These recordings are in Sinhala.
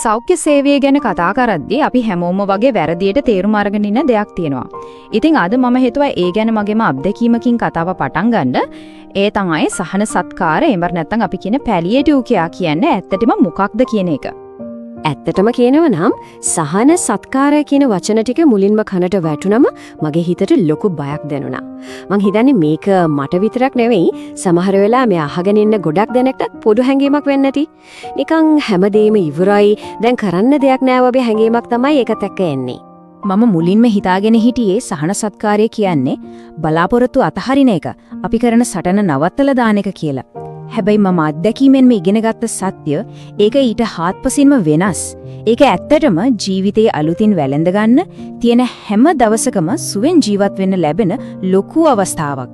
සෞඛ්‍ය සේවය ගැන කතා කරද්දී අපි හැමෝම වගේ වැරදියට තේරුම් අරගෙන ඉන්න දෙයක් තියෙනවා. ඉතින් අද මම හිතුවා ඒ ගැන මගේම අත්දැකීමකින් කතාව පටන් ගන්න. ඒ තමයි සහන සත්කාර, එහෙම නැත්නම් අපි කියන පැලියේටිව් කෙයා කියන්නේ ඇත්තටම මොකක්ද කියන එක. ඇත්තටම කියනව නම් සහන සත්කාරය කියන වචන ටික මුලින්ම කනට වැටුනම මගේ හිතට ලොකු බයක් දැනුණා. මං හිතන්නේ මේක මට විතරක් නෙවෙයි, සමහර වෙලා මේ අහගෙන ඉන්න ගොඩක් දෙනෙක්ටත් පොදු හැඟීමක් වෙන්න ඇති. නිකන් හැමදේම ඉවරයි, දැන් කරන්න දෙයක් නෑ වගේ හැඟීමක් තමයි ඒකත් එක්ක එන්නේ. මම මුලින්ම හිතාගෙන හිටියේ සහන සත්කාරය කියන්නේ බලාපොරොත්තු අතහරින එක, අපි කරන සටන නවත්තලා දාන එක කියලා. හැබැයි මම අත්දැකීමෙන්ම ඉගෙනගත්ත සත්‍ය ඒක ඊට හාත්පසින්ම වෙනස්. ඒක ඇත්තටම ජීවිතයේ අලුතින් වැළඳ ගන්න තියෙන හැම දවසකම සුවෙන් ජීවත් වෙන්න ලැබෙන ලොකු අවස්ථාවක්.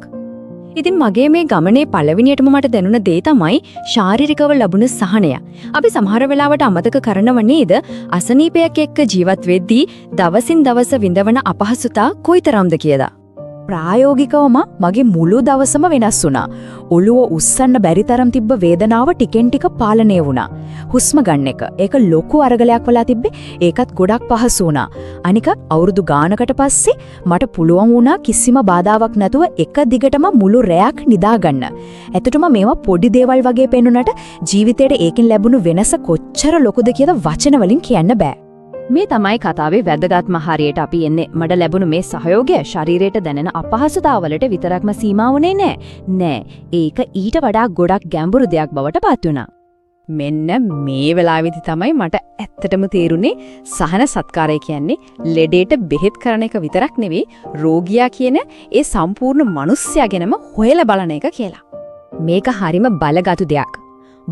ඉතින් මගේ මේ ගමනේ පළවෙනියටම මට දැනුණ දේ තමයි ශාරීරිකව ලැබුණ සහනය. අපි සමහර වෙලාවට අමතක කරනව නේද? අසනීපයක් එක්ක ජීවත් වෙද්දී දවසින් දවස විඳවන අපහසුතා කොයිතරම්ද කියලා. ප්‍රායෝගිකවම මගේ මුළු දවසම වෙනස් වුණා. ඔළුව උස්සන්න බැරි තරම් තිබ්බ වේදනාව ටිකෙන් ටික පාලනය වුණා. හුස්ම ගන්න එක, ඒක ලොකු අරගලයක් වෙලා තිබ්බේ. ඒකත් ගොඩක් පහසු වුණා. අනික අවුරුදු ගානකට පස්සේ මට පුළුවන් වුණා කිසිම බාධාවක් නැතුව එක දිගටම මුළු රැයක් නිදා ගන්න. ඇත්තටම මේවා පොඩි දේවල් වගේ පෙනුනට ජීවිතේට ඒකෙන් ලැබුණු වෙනස කොච්චර ලොකුද කියලා වචන වලින් කියන්න බෑ. මේ තමයි කතාවේ වැදගත්ම හරියට අපි එන්නේ. මට ලැබුණු මේ සහයෝගය ශරීරයට දැනෙන අපහසුතාවලට විතරක්ම සීමා වුණේ නෑ. නෑ, ඒක ඊට වඩා ගොඩක් ගැඹුරු දෙයක් බවට පත් වුණා. මෙන්න මේ වෙලාවේදී තමයි මට ඇත්තටම තේරුනේ සහන සත්කාරය කියන්නේ ලෙඩේට බෙහෙත් කරන එක විතරක් නෙවෙයි, රෝගියා කියන ඒ සම්පූර්ණ මනුස්සයා ගැනම හොයලා බලන එක කියලා. මේක හරිම බලගතු දෙයක්.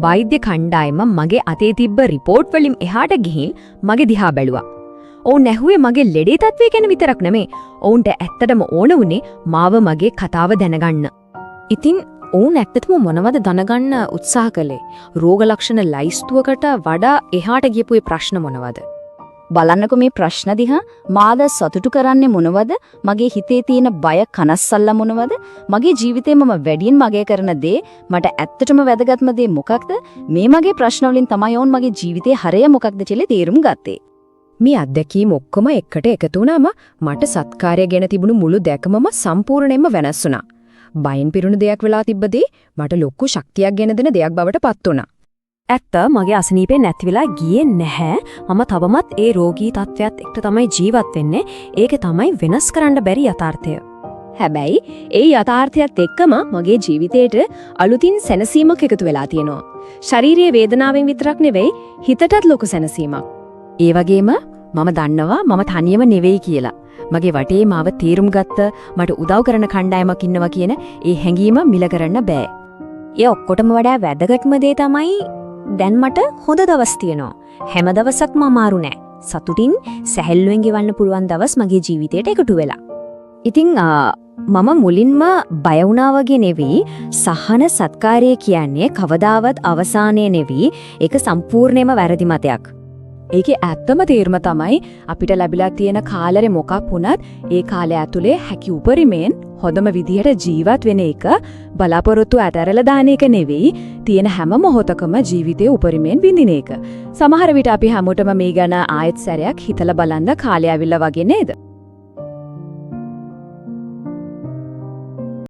වෛද්‍ය කණ්ඩායම මගේ අතේ තිබ්බ රිපෝට් වලින් එහාට ගිහින් මගේ දිහා බැලුවා. ඔවුන් ඇහුවේ මගේ ලෙඩේ තත්ත්වය ගැන විතරක් නෙමෙයි. ඔවුන්ට ඇත්තටම ඕන වුණේ මාව මගේ කතාව දැනගන්න. ඉතින් ඔවුන් ඇත්තටම මොනවද දැනගන්න උත්සාහ කළේ? රෝග ලක්ෂණ ලයිස්තුවකට වඩා එහාට ගියපු ඒ ප්‍රශ්න මොනවද? බලන්නකො මේ ප්‍රශ්න දිහා. මාව සතුටු කරන්නේ මොනවද? මගේ හිතේ තියෙන බය කනස්සල්ල මොනවද? මගේ ජීවිතේ මම වැඩියෙන් මගය කරන දේ, මට ඇත්තටම වැදගත්ම දේ මොකක්ද? මේ මගේ ප්‍රශ්න වලින් තමයි ඔවුන් මගේ ජීවිතේ හරය මොකක්ද කියලා තේරුම් ගත්තේ. මේ අත්දැකීම් ඔක්කොම එකට එකතු වුණාම මට සත්කාරය ගැන තිබුණු මුළු දැකමම සම්පූර්ණයෙන්ම වෙනස් වුණා. බයෙන් පිරුණු දෙයක් වෙලා තිබ්බ දේ මට ලොකු ශක්තියක් ගෙන දෙන දෙයක් බවට පත් වුණා. ඇත්ත, මගේ අසනීපේ නැති වෙලා ගියේ නැහැ. මම තවමත් ඒ රෝගී තත්ත්වයක් එක්ක තමයි ජීවත් වෙන්නේ. ඒක තමයි වෙනස් කරන්න බැරි යථාර්ථය. හැබැයි ඒ යථාර්ථයත් එක්කම මගේ ජීවිතේට අලුතින් සැනසීමක් එකතු වෙලා තියෙනවා. ශාරීරික වේදනාවෙන් විතරක් නෙවෙයි, හිතටත් ලොකු සැනසීමක්. ඒ වගේම මම දන්නවා මම තනියම නෙවෙයි කියලා. මගේ වටේ මාව තේරුම් ගත්ත, මට උදව් කරන කණ්ඩායමක් ඉන්නවා කියන ඒ හැඟීම මිල කරන්න බෑ. ඒ ඔක්කොටම වඩා වැදගත්ම දේ තමයි දැන් මට හොඳ දවස් තියෙනවා. හැම දවසක්ම අමාරු නෑ. සතුටින් සැහැල්ලුවෙන් ගෙවන්න පුළුවන් දවස් මගේ ජීවිතයට එකතු වෙලා. ඉතින් මම මුලින්ම බය වුණා වගේ නෙවෙයි, සහන සත්කාරය කියන්නේ කවදාවත් අවසානය නෙවෙයි. ඒක සම්පූර්ණයෙන්ම වැරදි මතයක්. ඒකේ ඇත්තම තේරුම තමයි අපිට ලැබිලා තියෙන කාලේ මොකක් වුණත් ඒ කාලය ඇතුලේ හැකි උපරිමයෙන් හොඳම විදිහට ජීවත් වෙන එක, බලාපොරොත්තු අතහැරලා දාන එක නෙවෙයි, තියෙන හැම මොහොතකම ජීවිතේ උපරිමයෙන් විඳින එක. සමහර විට අපි හැමෝටම මේ ගැන ආයෙත් සැරයක් හිතලා බලන්න කාලය ඇවිල්ලා වගේ නේද?